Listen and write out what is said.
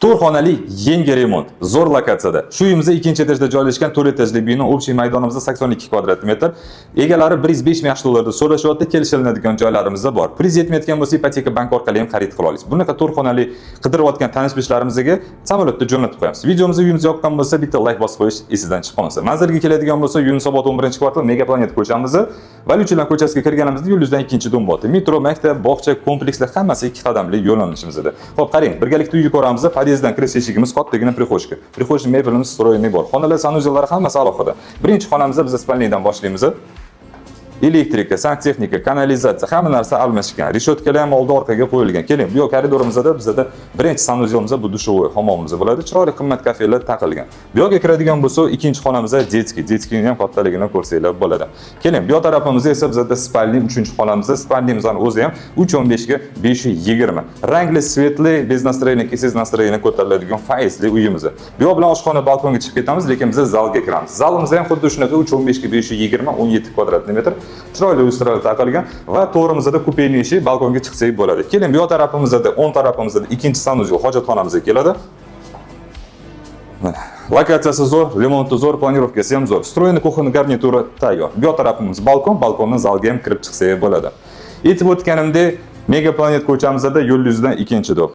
To'rt xonali yangi remont, zo'r lokatsiyada. Shu uyimizda ikkinchi etajda joylashgan to'rt etajli bino, общий maydonimizda 82 kvadrat metr. Egalari 105 ming AQSh dollarida so'rashyapti, kelishilinadigan joylarimiz bor. Pulingiz yetmayotgan bo'lsa, ipoteka bank orqali ham xarid qila olasiz. Bunaqa to'rt xonali qidirayotgan tanish bilishlarimizga samolyotda jo'natib qo'yamiz. Videomizni uyimiz yoqqan bo'lsa, bitta layk bosib qo'yish esingizdan chiqib qolmasin. Manzilga keladigan bo'lsa, Yunusobod 11-kvartal Mega Planet ko'chamizda, Valyuchilar ko'chasiga kirganimizda yo'l ikkinchi дом bo'lyapti. Metro, maktab, bog'cha, komplekslar hammasi ikki qadamli yo'nalishimizda. Xo'p, qarang, birgalikda uyga ko'ramiz. Podyezddan kirish eshigimiz kattagina прихожка. Прихожка mebelimiz встроенный bor. Xonalar, санузел lari hammasi alohida. Birinchi xonamizda biz спальня dan boshlaymiz. Elektrika, santexnika, kanalizatsiya, hamma narsa almashgan. Reshotkalar ham oldi orqaga qo'yilgan. Keling, bu yoq koridorimizda bizada birinchi санузел imizda bu душевой hammomimiz bo'ladi. Chiroyli qimmat kafelar taqilgan. Bu yoqqa kiradigan bo'lsa, ikkinchi xonamizda детский. Детский ni ham kattaligini ko'rsanglar bo'ladi. Keling, bu yoq tarafimizda esa bizada спальня, uchinchi xonamizda спальня mizni o'zi ham 3.15 ga 5.20. Rangli, светлый, без настроения kelsangiz, настроение ko'tariladigan fayzli uyimiz. Bu yoq bilan oshxona, balkonga chiqib ketamiz, lekin biz zalga kiramiz. Zalimizda ham xuddi shunaqa 3.15 ga 5.20, 17 kvadrat metr. Chiroyli lyustralar taqilgan va to'g'rimizda купейный eshik, balkonga chiqsak bo'ladi. Keling, bu yoq tarafimizda, o'ng tarafimizda ikkinchi санузел, hojatxonamizga keladi. Mana. Lokatsiyasi zo'r, remonti zo'r, планировка si ham zo'r. Встроенный кухонный garnituri tayyor. Bu yoq tarafimiz balkon, balkondan zalga ham kirib chiqsak bo'ladi. Aytib o'tganimdek, Mega Planet ko'chamizda yo'l yuzidan ikkinchi дом.